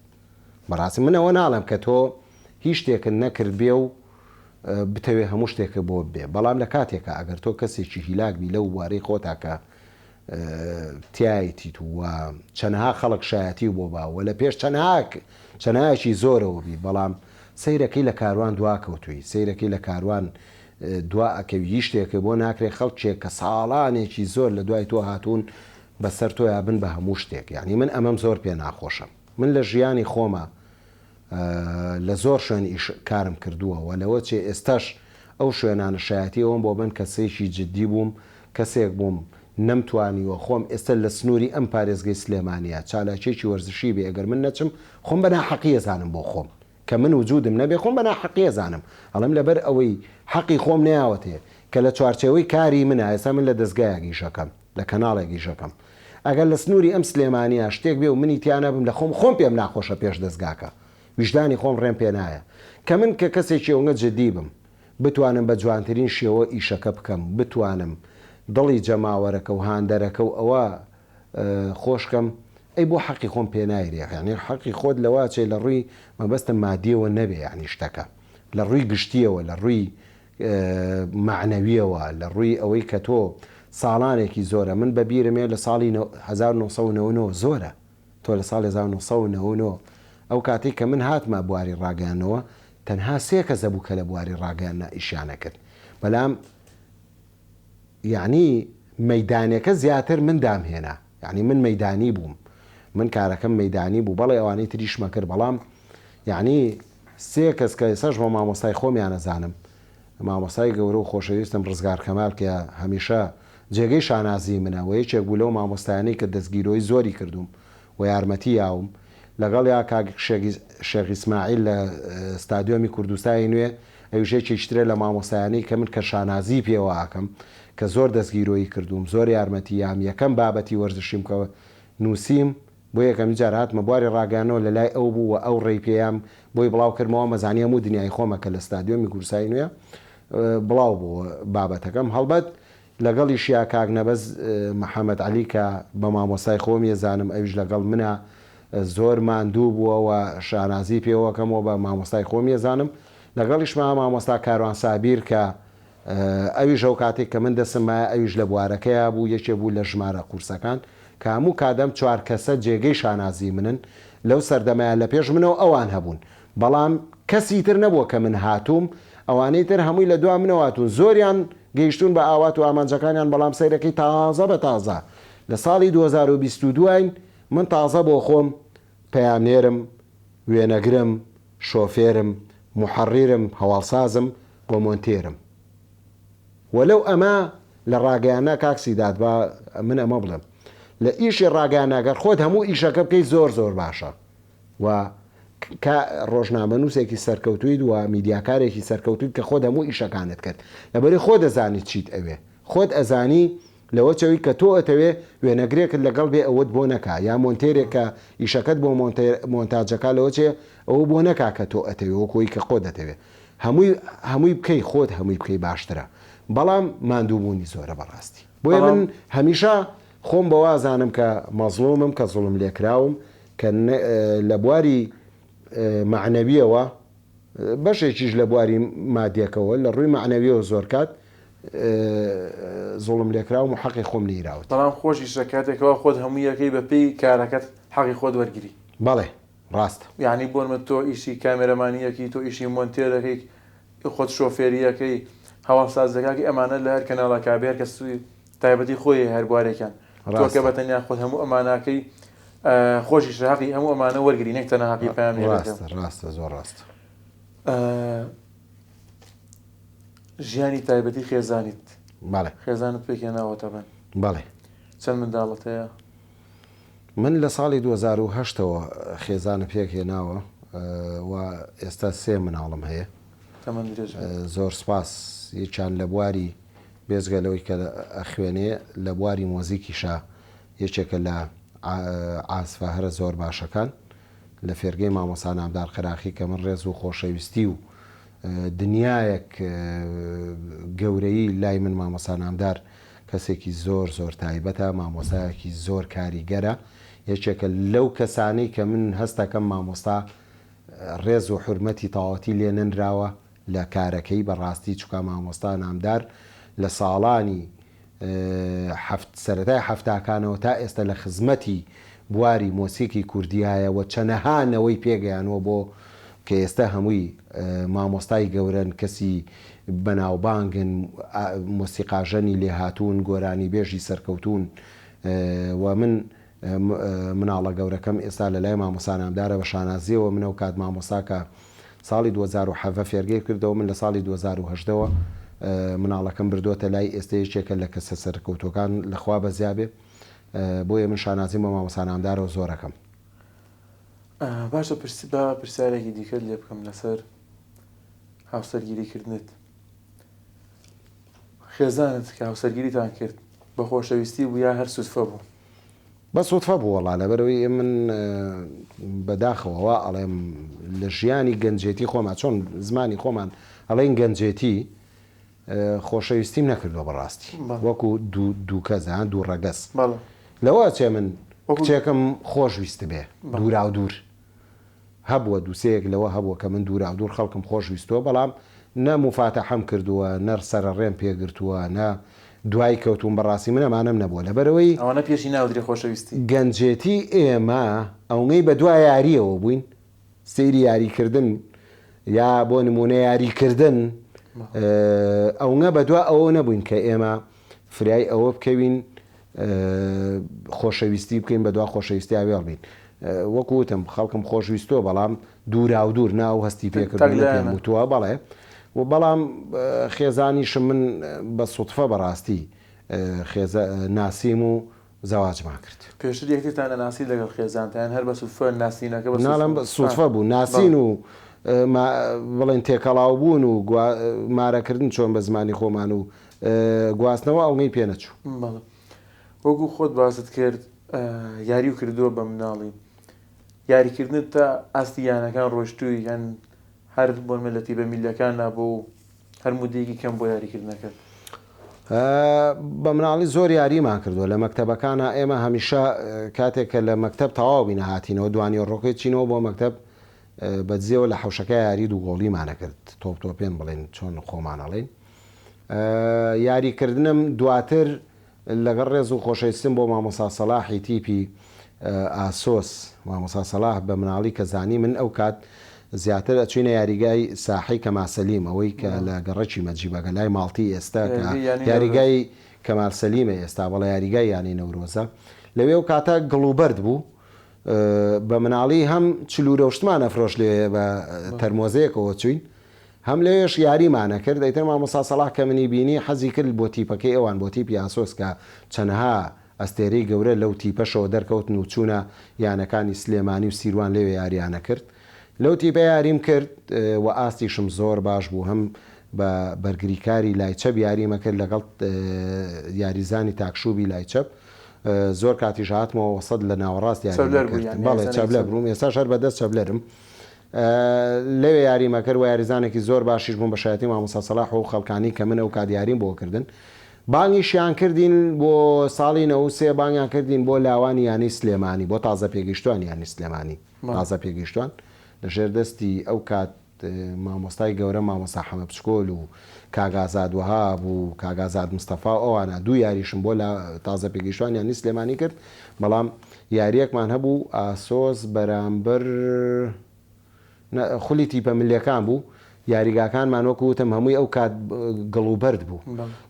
[SPEAKER 2] بەڕاستی من ئەوە ناڵێم کە تۆ هیچ شتێکت نەکردبێ و بتەوێ هەموو شتێکت بۆ ببێ بەڵام لە کاتێکا ئەگەر تۆ کەسێکی هیلاک بی لەو بوارەی خۆتا کە تیایتیت و چەنەها خەڵک شایەتی بۆ با و لە پێش چەنەها چەنایەکی زۆرەوە بی بەڵام سەیرەکەی لە کاروان دوا کەوتووی سەیرەکەی لە کاروان دوا ئەکەوی هیچ شتێکت بۆ ناکرێ خەڵکێک کە ساڵانێکی زۆر لە دوای تۆ هاتوون بەسەر تۆیا بن بە هەموو شتێک یانی من ئەمەم زۆر پێ ناخۆشە من لە ژیانی خۆما لە زۆر شوێن ئیش کارم کردووە و لەوە چێ ئێستاش ئەو شوێنانە شایەتی ئەوەم بۆ بن کەسێکی جدی بووم کەسێک بووم نەمتوانیوە خۆم ئێستا لە سنووری ئەم پارێزگەی سلێمانیە چالاکیەکی وەرزشی بێ ئەگەر من نەچم خۆم بە ناحەقی ئەزانم بۆ خۆم کە من وجودم نەبێ خۆم بە ناحەقی ئەزانم ئەڵێم لەبەر ئەوەی حەقی خۆم نەیاوەتێ کە لە چوارچێوەی کاری منە ئێستا من لە دەزگایەک ئیشەکەم لە کەناڵێک ئیشەکەم ئەگەر لە سنووری ئەم سلێمانیە شتێک بێ و منی تیا نەبم لە خۆم خۆم پێم ناخۆشە پێش دەزگاکە ویژدانی خۆم ڕێم پێ نایە کە من کە کەسێکی ئەونگە جدی بم بتوانم بە جوانترین شێوە ئیشەکە بکەم بتوانم دڵی جەماوەرەکە و هاندەرەکە و ئەوە خۆش کەم. ئەی بۆ حەقی خۆم پێ نایرێ یانی حەقی خۆت لەوە ئەچێ لە ڕووی مەبەستم مادیەوە نەبێ یانی شتەکە لە ڕووی گشتیەوە لە ڕووی مەعنەویەوە لە ڕووی ئەوەی کە تۆ ساڵانێکی زۆرە من بە بیرم ێ لە ساڵی 1999 زۆرە تۆ لە ساڵی 1999 ئەو کاتەی کە من هاتمە بواری ڕاگەیاندنەوە تەنها سێ کەس هەبوو کە لە بواری ڕاگەیاندنا ئیشیان ئەکرد بەلام یەعنی مەیدانەکە زیاتر من دامهێنا یەعنی من مەیدانی بووم من کارەکەم مەیدانی بوو بەڵێ ئەوانەی تریشمە کرد بەڵام یەعنی سێ کەس کە ئێستاش بە مامۆستای خۆمیان ئەزانم مامۆستای گەورە و خۆشەویستم ڕزگار کەمال کە هەمیشە جێگەی شانازی منە و یەکێک بوو لەو مامۆستایانەی کە دەستگیرۆی زۆری کردووم و یارمەتی یاوم لەگەڵیا کاک شێخ ئیسماعیل لە ستادیۆمی کوردستانی نوێ ئەویش یەکێکی ترە لە مامۆستایانەی کە من کە شانازی پێوە ئەکەم کە زۆر دەستگیرۆیی کردووم زۆر یارمەتی یام یەکەم بابەتی وەرزشیم کە نووسیم بۆ یەکەمین جار هاتمە بواری ڕاگەیاندنەوە لە لای ئەو بوو و ئەو ڕێی پێیام بۆی بڵاو کردمەوە مەزانی هەموو دنیای خۆمە کە لە ستادیۆمی کوردستانی نوێ بڵاو بۆوە بابەتەکەم هەڵبەت لەگەڵیشیا کاک نەبەز محەمەد عەلی کە بە مامۆستای خۆمی ئەزانم ئەویش لەگەڵ منا زۆر ماندوو بووە و شانازی پێوەکەم و بە مامۆستای خۆمی ئەزانم لەگەڵیشما مامۆستا کاروان سابیر کە ئەویش ئەو کاتێک کە من دەسم مایە ئەویش لە بوارەکەیا بوو یەکێ بوو لە ژمارە قورسەکان کە هەموو کات ئەم چوار کەسە جێگەی شانازی منن لەو سەردەمەیا لە پێش منەوە ئەوان هەبوون بەڵام کەسی تر نەبووە کە من هاتووم ئەوانەی تر هەمووی لە دوا منەوە هاتوون زۆریان گەیشتوون بە ئاوات و ئامانجەکانیان بەڵام سەیرەکەی تازە بە تازە لە ساڵی 2022 ین من تازە بۆ خۆم پەیامنێرم وێنەگرم شۆفێرم موحەڕیرم هەواڵسازم و مۆنتێرم وەلەو ئەمە لە ڕاگەیاندنا کاک سیداد با من ئەمە بڵێم لە ئیشی ڕاگەیاندنا گەر خۆت هەموو ئیشەکە بکەی زۆر زۆر باشە و کە ڕۆژنامەنووسێکی سەرکەوتوویت و میدیاکارێکی سەرکەوتوویت کە خۆت هەموو ئیشەکانت کرد لەبەری خۆت ئەزانی چیت ئەوێ خۆت ئەزانی لەوە چەوی کە تۆ ئەتەوێ وێنەگرێکت لەگەڵ بێ ئەوەت بۆ نەکا یا مۆنتێرێک کە ئیشەکەت بۆ مۆنتاجەکا لەوە چێ ئەوە بۆ نەکا کە تۆ ئەتەوێ وەکو ئەوی کە خۆت ئەتەوێ هەمووی هەمووی بکەی خۆت هەمووی بکەی باشترە بەڵام ماندووبوونی زۆرە بەڕاستی بۆیە من هەمیشە خۆم بەوە ئەزانم کە مەزڵومم کە زوڵم لێکراوم کە لە بواری مەعنەویەوە بەشێکیش لە بواری مادیەکەوە لە ڕووی مەعنەویەوە زۆرکات زوڵم لێکراوم و حەقی خۆم لیراوت.
[SPEAKER 1] بەڵام خۆشیشە کاتێکەوە خۆت هەمووی ئەکەی بە پێی کارەکەت حەقی خۆت وەرگری.
[SPEAKER 2] بەڵێ ڕاستە.
[SPEAKER 1] یانی بۆنمە تۆ ئیشی کامێرەمانی ئەکەی تۆ ئیشی مۆنتێر ئەکەی خۆت شۆفێری ئەکەی هەواڵسازی ئەکەی ئەمانە لە هەر کەناڵەکا بێ هەر کەس تایبەتی خۆی هەیە هەر بوارێکیان تۆ کە
[SPEAKER 2] ڕاستە.
[SPEAKER 1] بە تەنیا خۆت هەموو ئەمانە ئەکەی خۆشیشە هەقی هەموو ئەمانە وەرگری نەک تەنها هەقی پەیامنێرەکە.
[SPEAKER 2] ڕاستە ڕاستە زۆر ڕاستە.
[SPEAKER 1] ژیانی تایبەتی خێزانیت.
[SPEAKER 2] بەڵێ.
[SPEAKER 1] خێزانت پێکهێناوە تەبەن.
[SPEAKER 2] بەڵێ.
[SPEAKER 1] چەند منداڵت هەیە؟
[SPEAKER 2] من لە ساڵی 2008 ەوە خێزانم پێکهێناوە و ئێستا سێ مناڵم هەیە.
[SPEAKER 1] تەمەن درێژ بێت.
[SPEAKER 2] زۆر سپاس. یەکیان لە بواری بێجگە لەوەی کە ئەخوێنێ لە بواری مۆزیکیشا یەکێکە لە عازفە هەرە زۆر باشەکان لە فێرگەی مامۆستا نامدار قەراخی کە من ڕێز و خۆشەویستی و دنیایەک گەورەیی لای من مامۆستا نامدار کەسێکی زۆر زۆر تایبەتە مامۆستایەکی زۆر کاریگەرە یەکێکە لەو کەسانەی کە من هەستەکەم مامۆستا ڕێز و حورمەتی تەواوەتی لێ نەنراوە لە کارەکەی بەڕاستی چوکا مامۆستا نامدار لە ساڵانی حەفت سەرەتای حەفتاکانەوە تا ئێستا لە خزمەتی بواری مۆسیکی کوردیایە و چەنەها نەوەی پێگەیانوە بۆ کە ئێستا هەمووی مامۆستای گەورەن کەسی بەناوبانگن مۆسیقاژەنی لێهاتوون گۆرانیبێژی سەرکەوتوون و من مناڵە گەورەکەم ئێستا لە لای مامۆستا نامدارە بە شانازیەوە من ئەو کات مامۆستا کە ساڵی 2017 فێرگەی کردەوە من لە ساڵی 2018 وە مناڵەکەم بردۆتە لای ئێستا یەکێکە لە کەسە سەرکەوتوەکان لە خوا بەزیا بێ بۆیە من شانازیم بە مامۆستا نامدارەوە زۆر ئەکەم.
[SPEAKER 1] باشە با پرسیارێکی دیکەت لێ بکەم لەسەر هاوسەرگیری کردنت خێزانت کە هاوسەرگیریتان کرد بە خۆشەویستی بوو یا هەر سودفە بوو؟
[SPEAKER 2] بە سودفە بوو وەڵا لەبەرئەوەی من بە داخەوە وا ئەڵێم لە ژیانی گەنجێتی خۆما چۆن زمانی خۆمان ئەڵێن گەنجێتی خۆشەویستیم نەکردووە بەڕاستی وەکو دوو کەس دوو ڕەگەز لەوە ئەچێ من. کچێکم خۆش ویستبێ دووراودوور هەبووە دووسێیەک لەوە هەبووە کە من دووراودوور خەڵکم خۆش ویستووە بەڵام نە موفاتەحەم کردووە نە سەرەڕێم پێ گرتووە نە دوای کەوتووم بەڕاستی من ئەمانەم نەبووە لەبەرئەوەی
[SPEAKER 1] ئەوانە پێشی ناوترێ خۆشەویستی.
[SPEAKER 2] گەنجێتی ئێمە ئەونەی بەدوا یارییەوە بووین سەیری یاریکردن یا بۆ نموونە یاریکردن ئەونە بەدوا ئەوە نەبووین کە ئێمە فریای ئەوە بکەوین خۆشەویستی بکەین بەدوا خۆشەویستیا وێڵ بین وەکو وتم خەڵکم خۆشویستووە بەڵام دووراودوور نا ئەو هەستی پێکردنە پێم وتووە بەڵێ و بەڵام خێزانیشم من بە سوتفە بەڕاستی خێزە ناسیم و زەواجمان کرد.
[SPEAKER 1] پێشتر یەکترتان ئەناسی لەگەڵ خێزانتا یان هەر بە سوتفە ناسینەکە بە
[SPEAKER 2] ناڵێم سوتفە بوو ناسین و بڵێن تێکەڵاو بوون و مارەکردن چۆن بە زمانی خۆمان و گواستنەوە ئەوەی پێ نەچوو.
[SPEAKER 1] بەڵێ وەکو خۆت باست کرد یاریو کردووە بە مناڵی یاریکردنت تا ئاستی یانەکان ڕۆشتووی یان هەر بۆ نمونە لە تیپە میللەکاندا بوو و هەر مودەیەکی کەم بۆ یاریکردنەکەت؟
[SPEAKER 2] بە مناڵی زۆر یاریمان کردووە لە مەکتەبەکانا ئێمە هەمیشە کاتێک کە لە مەکتەب تەواو بینە هاتینەوە دوانیوەڕۆکەی چینەوە بۆ مەکتەب بە دزێوە لە حەوشەکە یاری دوو گۆڵیمان ئەکرد تۆپ تۆپێن بڵێن چۆن خۆمان ئەڵێین یاریکردنم دواتر لەگەڵ ڕێز و خۆشەویستیم بۆ مامۆستا سەلاحی تیپی ئاسۆس، مامۆستا سەلاح بە مناڵی کە زانی من ئەو کات زیاتر ئەچوینە یاریگای ساحەی کەمال سەلیم ئەوەی کە لە گەڕەکی مەجیبەکە لای ماڵتی ئێستا کە یاریگای کەمال سەلیمە ئێستا بەڵێ یاریگای یانەی نەورۆزە لەوێ ئەو کاتە گڵ و بەرد بوو بە مناڵی هەم چلورە و شتمان ئەفرۆشت لەوێ بە تەرمۆزەیەکەوە چوین هەم لەوێش یاریمان ئەکرد، ئیتر مامۆستا سەڵاح کە منی بینی حەزی کرد بۆ تیپەکەی ئەوان بۆ تیپی ئاسۆس کە چەنەها ئەستێرەی گەورە لەو تیپەشەوە دەرکەوتن و چوونە یانەکانی سلێمانی و سیروان لەوێ یاریان ئەکرد لەو تیپە یاریم کرد و ئاستیشم زۆر باش بوو هەم بە بەرگریکاری لای چەپ یاریم ئەکرد لەگەڵ یاریزانی تاکشوبی لای چەپ زۆر کاتیش هاتمەوە وەسەت لە ناوەڕاست یاریم ئەکرد بەڵێ چەبلەر بووم ئێستاش هەر بەدەست چەبلەرم لەوێ یاریم ئەکرد وە یاریزانێکی زۆر باشیش بووم بە شایەتی مامۆستا سەلاح و خەڵکانی کە من ئەوکات یاریم بۆ کردن بانگیشیان کردین بۆ ساڵی 93 بانگیان کردین بۆ لاوانی یانەی سلێمانی بۆ تازە پێگەیشتوان یانەی سلێمانی تازە پێگەیشتوان لەژێر دەستی ئەو کات مامۆستای گەورە مامۆستا حەمە بچکۆل و کاک ئازاد وەهاب و کاک ئازاد مستەفا و ئەوانە دوو یاریشم بۆ لە تازە پێگەیشتوان یانەی سلێمانی کرد بەڵام یاریەکمان هەبوو ئاسۆس بەرامبەر خولی تیپە ملیەکان بوو یاریگاکانمان وەکو وتم هەمووی ئەو کات گڵ و بەرد بوو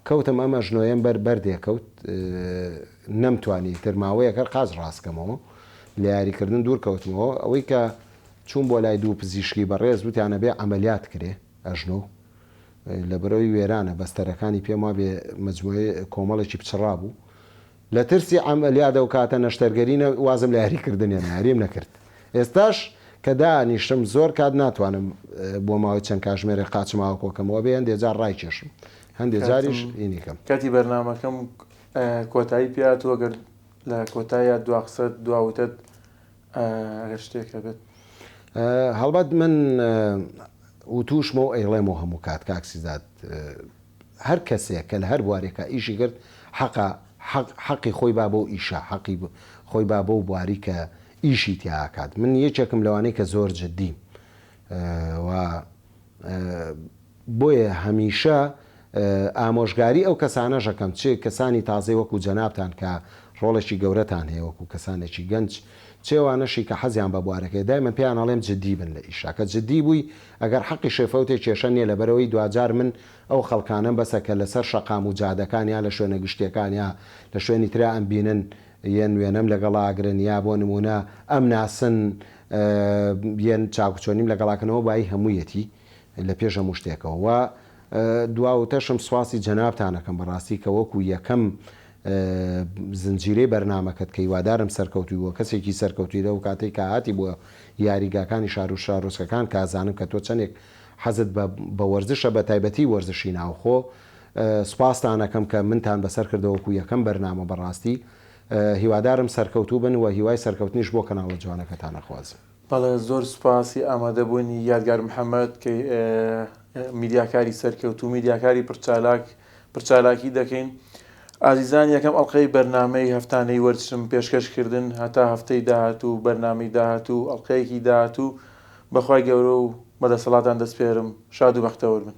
[SPEAKER 2] کەوتم ئەم ئەژنۆیەم بەر بەردێ کەوت نەمتوانی تر ماوەیەک هەر قاچ ڕاستکەمەوە لە یاریکردن دوور کەوتمەوە ئەوەی کە چووم بۆ لای دوو پزیشکی بەڕێز وتیان ئەبێ عەمەلیات کرێ ئەژنۆ لەبەرئەوەی وێرانە بەستەرەکانی پێم وابێ مەجموعەی کۆمەڵێکی پچڕابوو لە ترسی عەمەلیات ئەو کاتە نەشتەرگەری نە وازم لە یاری کردن هێنا یاریم نەکرد ئێستاش کە دانیشم زۆر کات ناتوانم بۆ ماوەی چەند کاژمێرێک قاچم ئاوا کۆکەمەوە بێ هەندێ جار ڕایکێشم هەندێ جاریش ئینی کەم.
[SPEAKER 1] کاتی بەرنامەکەم کۆتایی پێ هاتووە گەر لە کۆتاییا دوا قسەت دوا وتەت ئەگەر شتێک هەبێت.
[SPEAKER 2] هەڵبەت من وتوشمە و ئەیڵێمەوە هەموو کات کاک سیزاد هەر کەسێک کە لە هەر بوارێکا ئیشی کرد حەقە حەق حەقی خۆی با بەو ئیشە حەقی خۆی با بەو بواری کە ئیشی تیا ئەکات من یەکێکم لەوانەی کە زۆر جدیم و بۆیە هەمیشە ئامۆژگاری ئەو کەسانەش ئەکەم چ کەسانی تازەی وەکو جەنابتان کە ڕۆڵێکی گەورەتان هەیە وەکو کەسانێکی گەنج چ ئەوانەشی کە حەزیان بە بوارەکەیە دایمەن پێیان ئەڵێم جدی بن لە ئیشا کە جدی بووی ئەگەر حەقیشێ فەوتێ کێشە نیە لەبەرئەوەی دواجار من ئەو خەڵکانەم بەسە کە لەسەر شەقام و جادەکان یا لە شوێنە گشتیەکان یا لە شوێنی ترا ئەمبینن یەن وێنەم لەگەڵا ئەگرن یا بۆ نموونە ئەمناسن یەن چاکوچۆنیم لەگەڵا کەن ئەوە بایی هەموویەتی لە پێش هەموو شتێکەوە وە دوا وتەشم سوپاسی جەنابتان ئەکەم بەڕاستی کە وەکو یەکەم زنجیرەی بەرنامەکەت کە هیوادارم سەرکەوتووی بووە کەسێکی سەرکەوتووی لەو کاتەی کە هاتی بۆ یاریگاکانی شارو شارۆچکەکان کە ئەزانم کە تۆ چەندێک حەزت بە بە وەرزشە بە تایبەتی وەرزشی ناوخۆ سوپاستان ئەکەم کە منتان بەسەر کردەوە وەکو یەکەم بەرنامە بەڕاستی هیوادارم سەرکەوتوو بن و هیوای سەرکەوتنیش بۆ کەناڵە جوانەکەتان ئەخوازم.
[SPEAKER 1] بەڵێ زۆر سوپاسی ئامادەبوونی یادگار محەمەد کە میدیاکاری سەرکەوتوو میدیاکاری پڕچالاک پڕچالاکی دەکەین. ئازیزان یەکەم ئەڵقەی بەرنامەی هەفتانەی وەرزشم پێشکەش کردن هەتا هەفتەی داهاتوو بەرنامەی داهاتوو ئەڵقەیەکی داهاتوو بەخوای گەورە و بە دەسەڵاتان دەسپێرم شاد و بەختەوەر بن.